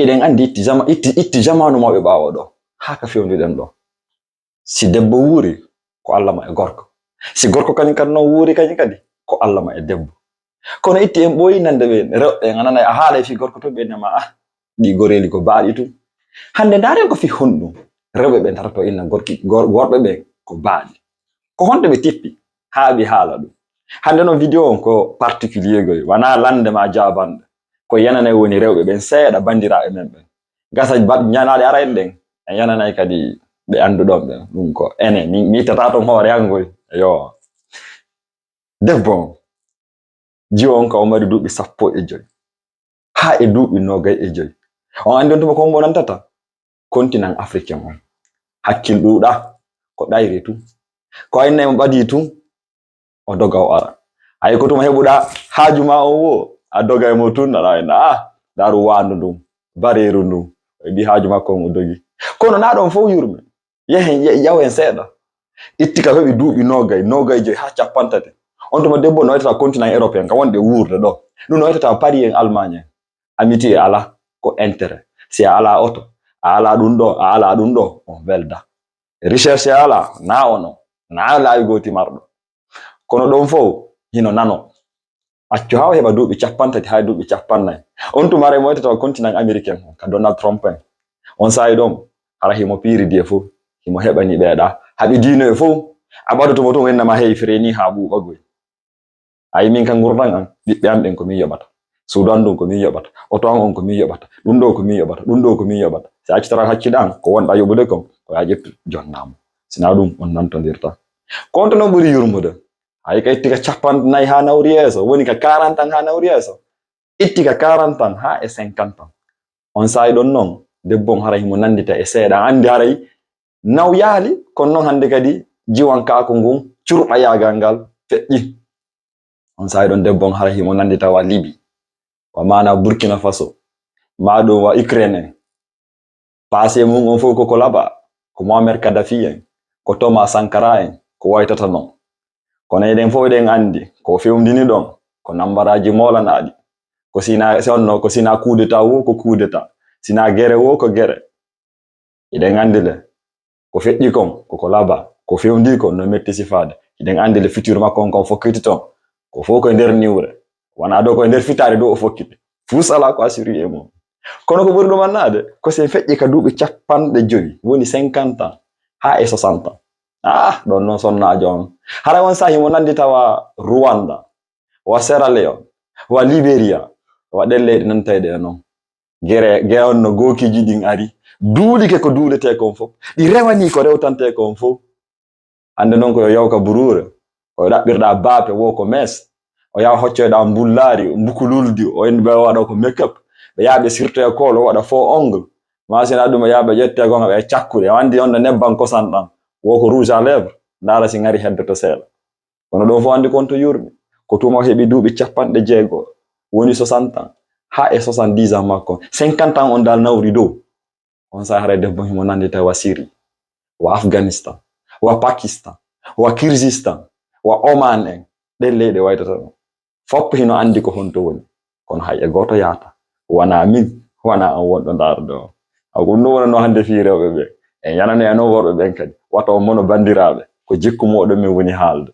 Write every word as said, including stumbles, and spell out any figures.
Eɗen anndi itti jama-, itti, itti jamaanu mawɓe ɓaawo ɗo, haa ka fewndo ɗen ɗo. Si debbo wuuri, ko Allah ma e gorko. Si gorko kañum kadi noon wuuri kañum kadi, ko Allah ma e debbo. Kono itti en ɓooyi nande ɓe rewɓe, en a nanay a haalay fii gorko tun, ɓe innama, ah, ɗi goreeli ko baaɗi tun. Hannde ndaaren ko fii honɗum rewɓe ɓen tatato inna gorki-, gor-, worɓe ɓen ko baaɗi. Ko honto ɓe teppi haa ɓe haala ɗum? Hannde noon vidéo on ko particulier goy, wanaa lande ma jaabanɗe. Ko yananay woni rewɓe ɓen seeɗa banndiraaɓe men ɓen. Gasa ba-, ñalaaɗe arayɗe ɗen, en yananay kadi ɓe annduɗon ɓen. Ɗum ko enen, mi, mi ittata toon hoore an ngoy. Yo. Debbo on, jiwo on ka o mari duuɓi sappo e joy. Haa e duuɓi noogay e joy. On anndi on tuma ko hombo nantata? Continent africain on. Hakkil ɗuuɗa, ko ɗayri tun. Ko aynay mo ɓadii tun, o doga o ara. Hay ko tuma heɓuɗa haaju ma on wo, a doga e mo tun, aɗa wayna, ah, daaru waandu ndun, bareeru ndun. O heɓi haaju makko on, o dogi. Kono naa ɗon fow yurme. Yehen, ye-, yaw hen seeɗa. Itti ka heɓi duuɓi noogay, noogay joy haa cappanɗe tati. On tuma debbo no waytata continent européen, ka wonde wuurde ɗo. Ɗum no waytata Paris en Allemagne en. Amitié ala, ko intérêt. Si a ala oto, a ala ɗum ɗo, a ala ɗum ɗo, on welda. Recherche ala, na ono, na laawi gooti marɗo. Kono ɗon fow, hino nano. Accu haa o heɓa duuɓi cappanɗe tati haa e duuɓi cappannayi. On tuma haray mo waytata continent américain, ka Donald Trump en. On saa'i ɗon, hara himo piiri diye fow, himo heɓani ɓeeɗa. Haɓi diino e fow, a ɓadoto mo tun, o innama hey, fireni haa ɓuuɓa goy. Ayi, min ka ngurdan an, ɓiɓɓe an ɓen ko min yoɓata. Suudu an ndun ko min yoɓata. Oto an on ko min yoɓata. Ɗum ɗo ko min yoɓata. Ɗum ɗo ko min yoɓata. Si a accitara hakkil an, ko wonɗa yoɓude kon, ko ya ƴettu jonnamo. Sina ɗum on nantondirta. Ko on to non ɓuri yurmude. Hay ka itti ka cappanɗe nayi haa nawri yeeso, woni ka quarante ans haa nawri yeeso. Itti ka quarante ans haa e cinquante ans. On saa'i ɗon non, debbo on haray himo nandita e seeɗa. Anndi haray naw yaali, kono non hannde kadi jiwankaaku ngun curɓayaagal ngal feƴƴi. On saa'i ɗon debbo on haray himo nandita wa Libi, wa maana Burkina Faso, maa ɗum wa Ukraine en. Paase mum on fof ko ko laaɓa, ko Muammar Kadhafi en, ko Thomas Sankara en, ko waytata non. Kono eɗen fof eɗen anndi, ko fewndini ɗon, ko nambaraaji moolanaaɗi. Ko sina, si wonno, ko sina coup d'État wo, ko coup d'État. Sina gere wo, ko gere. Eɗen anndi le, ko feƴƴi kon, ko ko laaɓa, ko fewndi kon, no metti sifaade. Eɗen anndi le, futur makko on kon fokkiti ton. Ko fof ko e nder niwre. Wona ɗo ko e nder fitaare dow o fokkiti. Fuus alaa ko asiri e mum. Kono ko ɓuri ɗum annaade, ko si en feƴƴi ka duuɓi cappanɗe jowi, woni cinquante ans, haa e soixante ans. Ah, ɗon non sonnaajo on. Hara on saahi mo nandi tawa Rwanda, wa Sierra Leone, wa Liberia, wa ɗen leyɗe nantayɗe e non. Gere, gere on no gookiiji ɗin ari. Duulike ko duuletee kon fof. Ɗi rewanii ko rewtantee kon fof. Hannde non ko yo yaw ka buruure, ko ɗaɓɓirɗa baape wo ko mees. O yaha hoccoyɗa mbullaari, mbukululdi, o en ɓe waɗa ko make-up. Ɓe yaha ɓe sirtoya koolo, waɗa faux ongle. Ma sina ɗum o yaha ɓe ƴette gonga ɓe cakkude. O anndi on no nebban kosan ɗan. Wo ko rouge à lèvres. Ndaara si ngari heddoto seeɗa. Kono ɗon fof anndi kon to yurmi. Ko tuma o heɓi duuɓi cappanɗe jeego, woni soixante ans. Haa e soixante-dix ans makko. Cinquante ans on dal nawri dow. On saaha haray debbo himo nandi tawa Syrie, wa Afghanistan, wa Pakistan, wa Kyrgyzstan, wa Oman en. Ɗen leyɗe waytata ɗum. Fop hino anndi ko honto woni. Kono hay e gooto yaata. Wana min, wana an wonɗo ndaarde on. Aw ko ɗum ɗum wonano hannde fii rewɓe ɓe. En yanano e non worɓe ɓen kadi. Wata on mono banndiraaɓe. Ko jikku mooɗon min woni haalde.